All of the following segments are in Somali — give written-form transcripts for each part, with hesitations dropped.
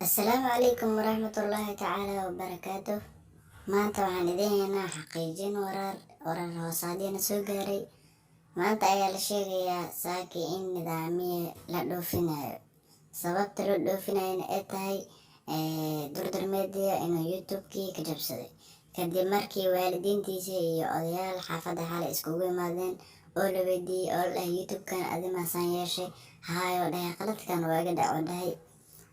Asalaamu calaykum waraxmatullaahi tacaala wabarakaatuh. Maanta waxaan idiin haynaa xaqiijin warar, warar hoosaadiyana soo gaaray. Maanta ayaa la sheegayaa saaki in Nidaamiye la dhoofinayo. Sababta loo dhoofinayona ay tahay Durdur Media inuu YouTube-kii ka jabsaday, kadib markii waalidiintiisa iyo odayaal xaafadda xalay iskugu yimaadeen oo la weydiiyey oo la dhahay, "YouTube-kan adimaasaan yeeshay?" "Haayoo," dhahay, "qaladkan waa iga dhaco," dhahay.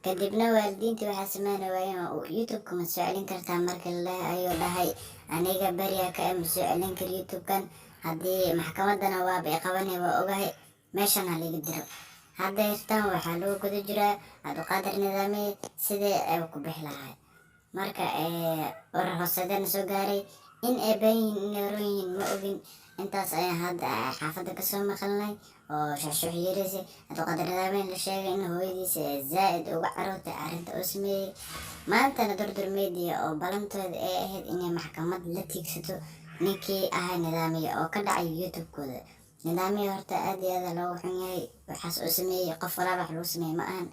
Kadibna waalidiintii waxaa sameyn waayeen, "YouTube-ka ma soo celin kartaa?" Marka la dhahay ayuu dhahay, "Aniga beriya ka ma soo celin karo YouTube-kan, haddii maxkamadana waaba i qabanay, waa ogahay, meeshan ha liiga diro." Hadda hirtan waxaa lagu guda jiraa Cabdiqaadir Nidaamiye sidii ay ku bixi lahay. Marka warar hooseedana soo gaaray, in ay been yihiin, inay run yihiin ma ogin. Intaas ayaan hadda xaafadda kasoo maqalnay oo shuxshuux yeeraysay. Cabdiqaadir Nidaamiye la sheegay in hooyadiisa zaa'id uga carootay arrinta uu sameeyey. Maantana Durdur Media oo balantooda ay ahayd inay maxkamad la tiigsato ninkii ahaa Nidaamiye oo ka dhacay YouTube-kooda. Nidaamiye horta aad iyo aad loogu xun yahay waxaas uu sameeyey. Qof walaal wax lagu sameeyey ma ahan.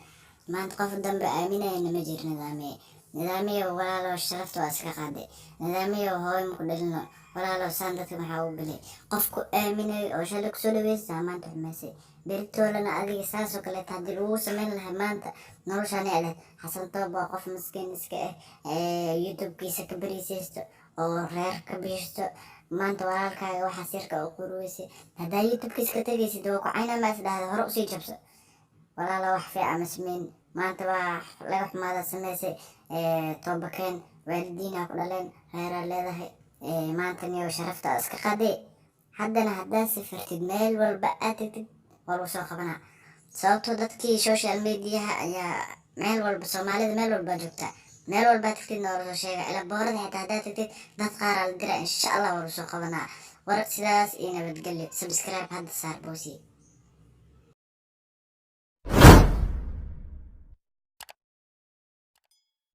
Maanta qof dambe aaminayana ma jiro Nidaamiye. Nidaamiye, walaalo, sharafta waa iska qaaday. Nidaamiye, hooyo maku dhalino. Walaalo, saan dadka maxaa ugu galay? Qofku aaminayo oo shalay kusoo dhaweysaa maanta xumaysay. Beritoolana adiga saasoo kaleeta haddii lagu sameyn lahaa, maanta noloshaani ahayd. Xasan Toob waa qof maskiin iska ah, YouTube-kiisa ka bariisaysto oo reer ka biishto. Maanta walaalkaaga waxaa sirka u quruweysay, haddaa YouTube-kiisa ka tegaysid, waa ku cayna. Ma is dhahda hore usii jabso? Walaala, wax fiican ma sameyn. Maanta waa laga xumaada sameysay. Toobakeen, waalidiinaa ku dhaleen, reeraa leedahay. Maanta niyo sharafta iska qadee. Haddana haddaa safartid, meel walba aad tagtid, waa lagu soo qabanaa, sababtoo dadkii social mediaha ayaa meel walba, Soomaalida meel walbaa joogtaa. Meel walbaa tagtidna waa lasoo sheega, ilaa boorada xitaa haddaa tagtid, dad qaaraa la dira. Insha Allah waa lasoo qabanaa. War sidaas iyo nabadgelyo. Subscribe hadda saar boosi.